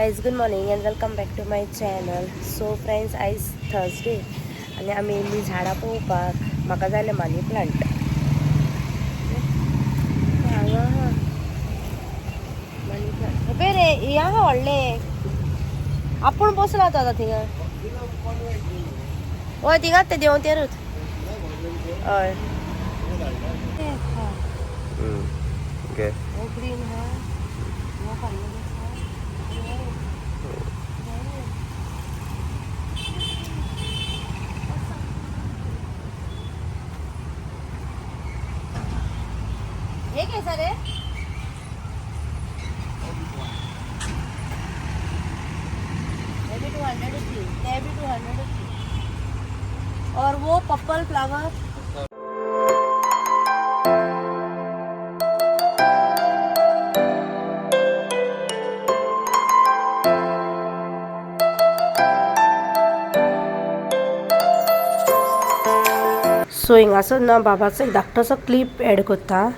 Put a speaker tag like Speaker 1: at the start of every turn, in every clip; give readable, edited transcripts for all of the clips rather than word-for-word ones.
Speaker 1: Guys, good morning and welcome back to my channel. So friends, आयज Thursday आनी आमी येयल्ली झाडां पळोवपाक. म्हाका जाय मनी प्लांट. हांगा आहा मनी प्लांट. पळय रे, हे आहा व्हडलें. आपूण बसला आतां थिंगा. हय, थिंगाच ते देंवतेरूच. हय.
Speaker 2: ओके.
Speaker 1: हो ग्रीन हा, हो कलर आसा. हे कैसा रे? हे भी 200 रुपीज, ते भी 200 रुपीज. और वो पर्पल फ्लावर. सो हिंगासर ना बाबाचो एक धाकटोसो क्लिप एड करता.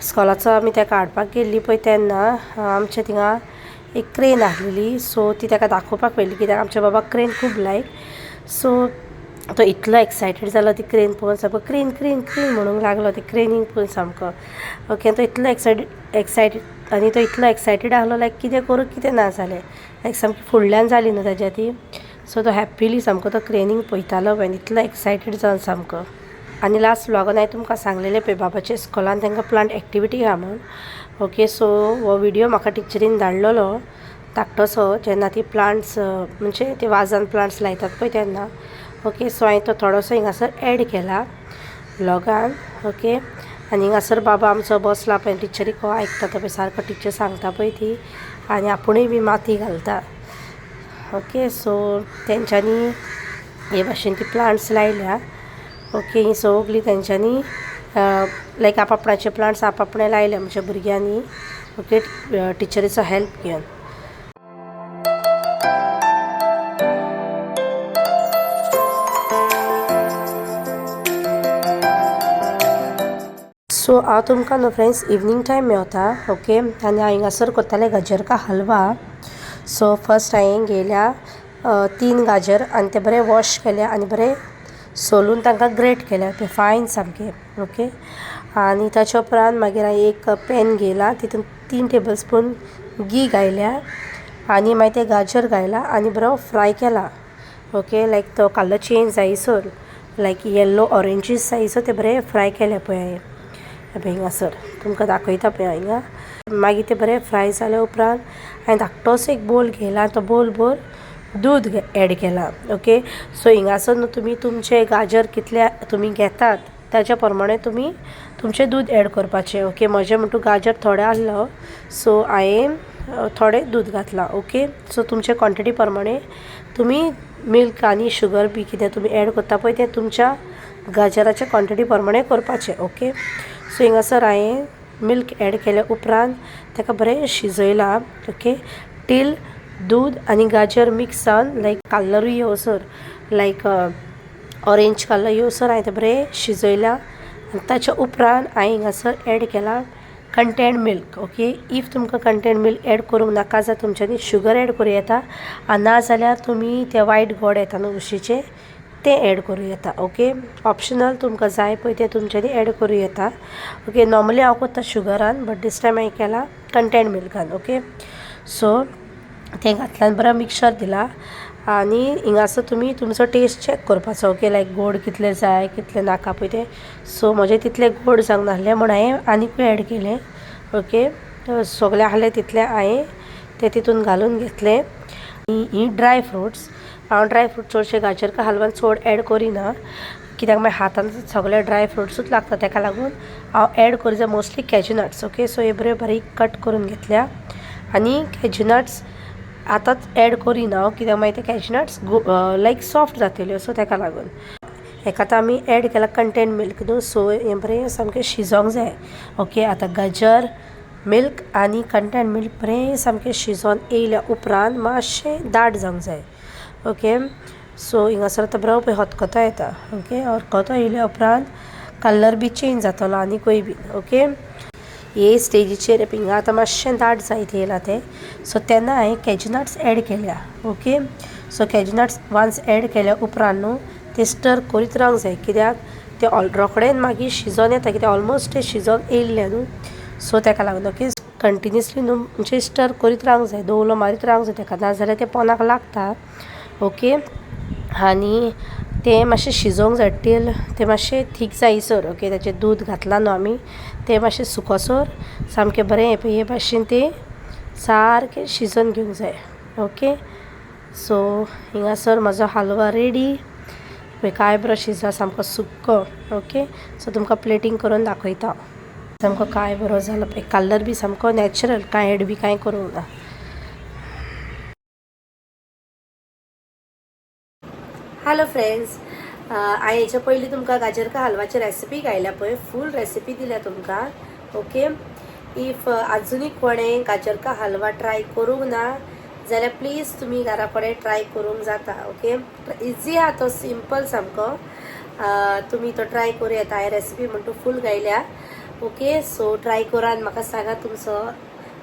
Speaker 1: स्कॉलाचो आमी तेका हाडपाक गेल्ली पळय तेन्ना आमच्या थिंगा एक क्रेन आहलेली. सो ती तेका दाखोवपाक पडली कित्याक आमच्या बाबाक क्रेन खूब लायक. सो तो इतलो एक्सायटेड जालो ती क्रेन पळोवन, सामको क्रेन क्रेन क्रेन म्हणूंक लागलो ती क्रेनीक पळोवन सामको. ओके, तो इतलो एक्सायटेड आनी तो इतलो एक्सायटेड आहलो लायक कितें करूं कितें ना जालें, लायक सामकी फुडल्यान जाली न्हू ताज्या ती. सो तो हॅप्पिली सामको तो क्रेनीक पळयतालो पळय इतलो एक्सायटेड जावन सामको. आनी लास्ट व्लॉगान हांवें तुमकां सांगलेलें पळय बाबाच्या स्कुलान तांकां प्लांट एक्टिविटी आहा म्हूण. ओके, सो हो व्हिडियो म्हाका टिचरीन धाडलेलो धाकटोसो, जेन्ना ती प्लांट्स म्हणजे ते वाजान प्लांट्स लायतात पळय तेन्ना. ओके, सो हांवें तो थोडोसो हिंगासर एड केला व्लॉगान. ओके, आनी हिंगासर बाबा आमचो बसला पळय, टिचरीक हो आयकता तो पळय सारको, टिचर सांगता पळय ती, आनी आपुणूय बी माती घालता. ओके, सो तेंच्यांनी हे भाशेन ती प्लांट्स लायल्या. ओके, ही सगळीं तेंच्यांनी लायक आपापणाचे प्लांट्स आपापणे लायले म्हणजे भुरग्यांनी. ओके, टिचरीचो हेल्प घेवन. सो हांव तुमकां न्हू फ्रेंड्स इवनींग टायम मेवता. ओके, आनी हांव हिंगासर करतालें गाजर का हलवा. सो फर्स्ट हांवें घेयल्या 3 गाजर आनी ते बरे वॉश केले आनी बरे सोलून तांकां ग्रेट केल्या ते फायन सामके. ओके, आनी ताच्या उपरांत मागीर हांवें एक पॅन घेयला, तितून 3 टेबल स्पून घी घायल्या आनी मागीर ते गाजर घायला आनी बरो फ्राय केला. ओके, लायक तो कलर चेंज जायसर, लायक येल्लो ऑरेंजीस जायसर ते बरे फ्राय केले पळय हांवें. पळय हिंगासर तुमकां दाखयता पळय हिंगा. मागीर ते बरे फ्राय जाल्या उपरांत हांवें धाकटोसो एक बोल घेयला, तो बोल भर दूद एड केला. ओके, सो हिंगासर न्हू तुमी तुमचे गाजर कितले तुमी घेतात ताच्या प्रमाणे तुमी तुमचें दूद एड करपाचें. ओके, म्हजें म्हणटू गाजर थोडें आहलो, सो हांवें थोडें दूद घातलां. ओके, सो तुमचे क्वॉन्टिटी प्रमाणे तुमी मिल्क आनी शुगर बी कितें तुमी एड करता पळय तें तुमच्या गाजराच्या क्वॉन्टिटी प्रमाणे करपाचें. ओके, सो हिंगासर हांवें मिल्क एड केल्या उपरांत ताका बरें शिजयलां. ओके, टील दूद आनी गाजर मिक्स जावन लायक कलरूय येवसर, लायक ऑरेंज कलर येवसर हांवें तें बरें शिजयलां. आनी ताच्या उपरांत हांवें हिंगासर एड केला कंटेंट मिल्क. ओके, if तुमकां कंटेंट मिल्क एड करूंक नाका जाल्यार तुमच्यांनी शुगर एड करूं येता, आनी ना जाल्यार तुमी ते वायट गोड येता न्हू उशीचें तें एड करूं येता. ओके, ऑप्शनल, तुमकां जाय पळय तें तुमच्यांनी एड करूं येता. ओके, नॉर्मली हांव करता शुगरान, बट दीस टायम हांवें केला कंटेंट मिल्कान. ओके, सो तें घातल्यान बरो मिक्सचर दिला आनी हिंगासर तुमी तुमचो टेस्ट चॅक करपाचो. ओके, लायक गोड कितले जाय कितले नाका पळय तें. सो म्हजें तितलें गोड जावंक नासलें म्हूण हांवें आनीकूय एड केलें. ओके, सगळें आहलें तितलें हांवें तें तितून घालून घेतलें. ही ड्राय फ्रुट्स, हांव ड्राय फ्रूट चडशे गाजर का हलवान चड एड करिना कित्याक मागीर हातान सगळे ड्राय फ्रुट्सूच लागता, तेका लागून हांव एड करी mostly cashew nuts. Okay, so हे बरे बारीक कट करून घेतल्या आनी कॅज्यू नट्स आतांच एड करिना हांव कित्याक मागीर ते कॅज्यू नट्स लायक सॉफ्ट जातले, सो तेका लागून हेका आतां आमी एड केला कंटेंट मिल्क न्हू. सो हें बरें सामकें शिजोंक जाय. ओके, आतां गाजर मिल्क आनी कंटेंट मिल्क बरें सामकें शिजोन येयल्या उपरांत मातशें दाट जावंक जाय. ओके, सो हिंगासर आतां बरो पळय हतकतो येता. ओके, हतकतो येयल्या उपरांत कलर बी चेंज जातलो आनीकूय बीन. ओके, हे स्टेजीचेर हिंगा आतां मातशें दाट जायत येयलां तें. सो तेन्ना हांवें कॅजनट्स एड केल्या. Okay, so cashew nuts once add केल्या उपरांत न्हू ते स्टर करीत रावंक जाय, कित्याक ते रोखडेन मागीर शिजोन येता, कित्याक ऑलमोस्ट ते शिजोन येयल्ले न्हू. सो तेका लागून ओके कंटिन्युअसली न्हू म्हणजे स्टर करीत रावंक जाय, दवलो मारीत रावंक जाय तेका, नाजाल्यार तें पोनाक लागता. ओके, आनी तें मातशें शिजोवंक जाय टील तें मातशें थीक जायसर. ओके, ताचें दूद घातलां न्हू आमी तें मातशें सुकोसर सामकें बरें हे भाशेन तें सारकें शिजोवन घेवंक जाय. ओके, सो हिंगासर म्हजो हालवा रेडी. पळय काय बरो शिजला, सामको सुक्को. ओके, सो तुमकां प्लेटींग करून दाखयता. सामको काय बरो जालो पळय, कलर बी सामको नॅचरल, कांय एड बी कांय करूंक ना. हॅलो फ्रेंड्स, हांवें हेच्या पयलीं तुमकां गाजर का हलवाची रेसिपी गायल्या पळय, फूल रेसिपी दिल्या तुमकां. ओके, if आजुनूय कोणें गाजर का हलवा ट्राय करूंक ना जाल्यार प्लीज तुमी घरा कडेन ट्राय करूंक जाता. ओके, इजी आहा तो, सिंपल सामको. तुमी तो ट्राय करूं येता. हांवें रेसिपी म्हणटू फूल गायल्या. ओके, सो ट्राय करा आनी म्हाका सांगा तुमचो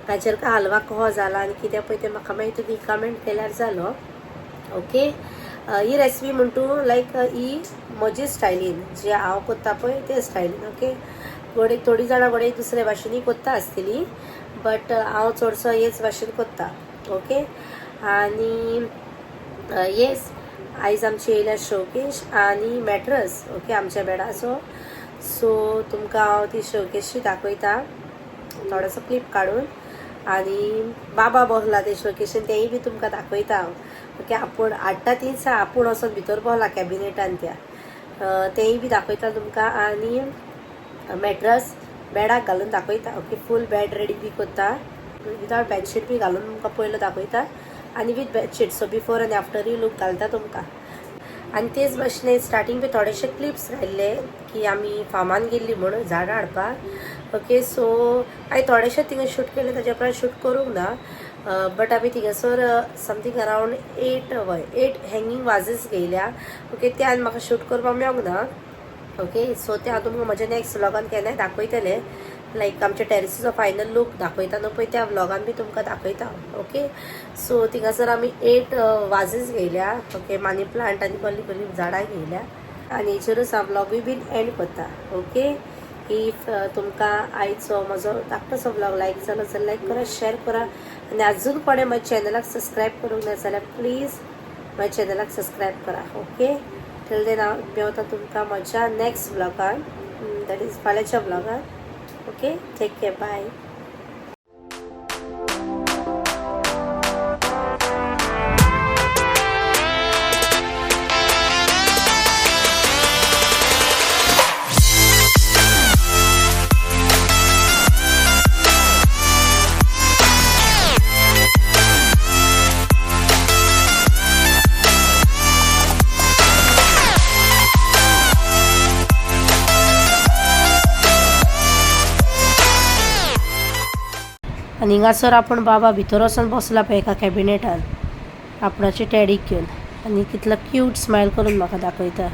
Speaker 1: गाजर का हलवा कसो जाला आनी कितें पळय तें म्हाका मागीर तुमी कमेंट केल्यार जालो. ओके, ही रेसिपी म्हणटू लायक ही म्हजी स्टायलीन जे हांव कोत्ता पळय ते स्टायलीन. ओके, गोडे थोडीं जाणां गोडे दुसरे भाशेनूय कोत्ता आसतली, बट हांव चडसो हेच भाशेन कोत्ता. ओके, आनी येस, आयज आमची येयल्या शोकेश आनी मॅट्रस. ओके, आमच्या बेडाचो. सो तुमकां हांव ती शोकेशी दाखयता थोडोसो क्लिप काडून. आनी बाबा बसला ते शोकेशीन, तेंय बी तुमकां दाखयता हांव. ओके, आपूण हाडटा तीच आपूण वचोन भितर बसला कॅबिनेटान त्या, तेंय बी दाखयता तुमकां. आनी मॅट्रस बेडाक घालून दाखयता. ओके, फूल बेड रेडी बी करता, विदाउट बेडशीट बी घालून तुमकां पयलो दाखयता, आनी वीथ बेडशीट. सो बिफोर आनी आफ्टरूय लूक घालता तुमकां. आनी तेच भाशेन स्टार्टींग बी थोडेशे क्लिप्स घायल्ले की आमी फार्मान गेल्ली म्हणून झाडां हाडपाक. ओके, सो हांवें थोडेशे थिंगा शूट केले, ताच्या उपरांत शूट करूंक ना. बट आमी थिंगासर समथींग अरावंड 8 वय 8 हँगींग वाजीस घेयल्या. ओके, ते आनी म्हाका शूट करपाक मेळोंक ना. ओके, सो ते हांव तुमकां म्हज्या नेक्स्ट व्लॉगान केन्नाय दाखयतलें. लायक आमच्या टेरिसीचो फायनल लूक दाखयता न्हू पळय, त्या व्लॉगान बी तुमकां दाखयता. ओके, सो थिंगासर आमी 8 वाजीस घेयल्या. ओके, मनी प्लांट आनी कसलीं कसलीं झाडां घेयल्या. आनी हेचेरूच हांव व्लॉगूय बीन एंड करता. ओके, if तुमकां आयचो म्हजो धाकटोसो व्लॉग लायक जालो जाल्यार लायक करा, शेअर करा. आनी अजून कोणें म्हज्या चॅनलाक सबस्क्रायब करूंक ना जाल्यार प्लीज म्हज्या चॅनलाक सबस्क्रायब करा. ओके, टिल then हांव मेवता तुमकां म्हज्या नेक्स्ट व्लॉगान, that is फाल्यांच्या व्लॉगान. Okay, take care, bye. आनी हिंगासर आपूण बाबा भितर वचोन बसला पळय एका कॅबिनेटान आपणाचे टॅडीक घेवन, आनी कितलो क्यूट स्मायल करून म्हाका दाखयता.